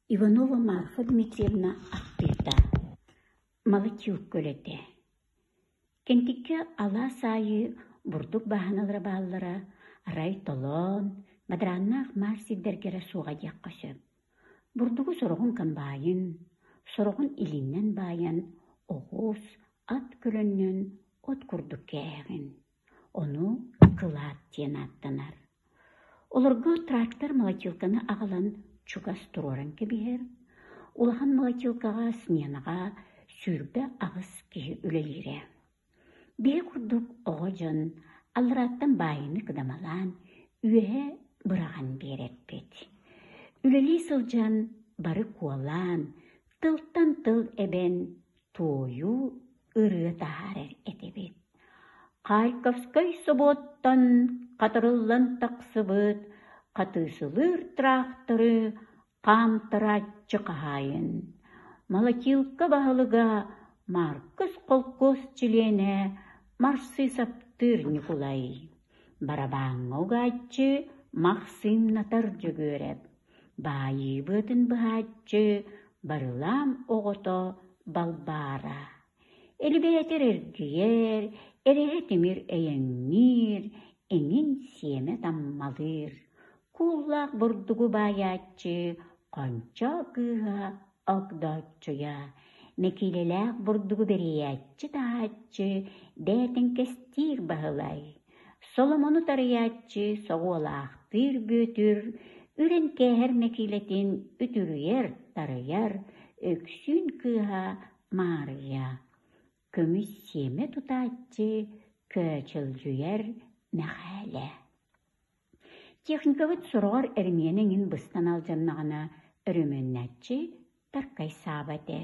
Иванова Марфа Дмитриевна ахтыыта Малатюк үлэтэ Кэнтиккэ алаас аайы бурдук бааһыналара бааллара, арай толоон, бадарааннаах маар сирдэргэ эрэ суоҕа диэххэ сөп. Бурдугу сороҕун комбайн, сороҕун илиинэн баайан, оҕус, ат көлөннөн от курдук кээһэҕин. Ону кылаат диэн ааттанар. Олорго трактор молотилканы аҕалан чугас туруоран кэбиһэр. Улахан молотилкаҕа сменаҕа 28 киһи үлэлиирэ. Биһи курдук оҕо дьон алларааттан баайыны кыдамалаан үөһэ быраҕан биэрэрбит. Үлэлии сылдьан бары куолаан, тылтан тыл эбэн туойуу ырыа таһаарар этибит. Харьковскай собуоттан хатырыллан тахсыбыт хатыысылыыр тыраахтары хаамтарааччы хаһаайын, Молотилка баһылыга Маркус холкуос чилиэнэ Марсыысаптыыр Ньукулай, барабааҥҥа угааччы Махсыымнатар Дьөгүөрэп, баайыы быатын быһааччы Барылаам оҕото Балбаара. Элибээтэр эргийэр, эрэһэ тимир эйэҥниир, эҥин сиэмэ таммалыыр, кууллаах бурдугу баайааччы Хончоо кыыһа Огдооччуйа, мэкиилэлээх бурдугу бэрийээччи таһааччы Бээтиҥкэстиир Баһылай, Соломону тарыйааччы Соҕуолаахтыыр Бүөтүр, үрэн кээһэр мэкиилэтин үтүрүйэр, тарыйар Өксүүн кыыһа Маарыйа, көмүс сиэмэ тутааччы Көөчөлдьүйэр Мэхээлэ. Техникабыт сороҕор эримиэнэ эҥин быстан алдьаннаҕына өрөмүөннээччи Таркай Сааба этэ.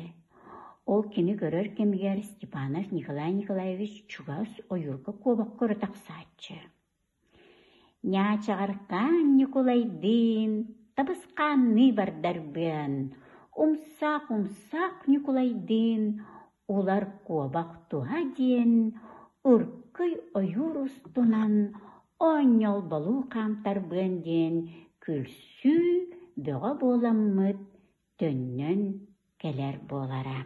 Ол кини көрөр кэмигэр Степанов Николай Николаевич чугас ойуурга куобах көрө тахсааччы. Ньаачаҕаркаан Ньукулайдыын табысхаанныы бардарбыан, умсаах-умсаах Ньукулайдыын улар куобах туһа диэн уркуй ойуур устунан оонньолболуу хаамтарбыан диэн күлсүү бөҕө буоламмыт төннөн кэлэр буолара.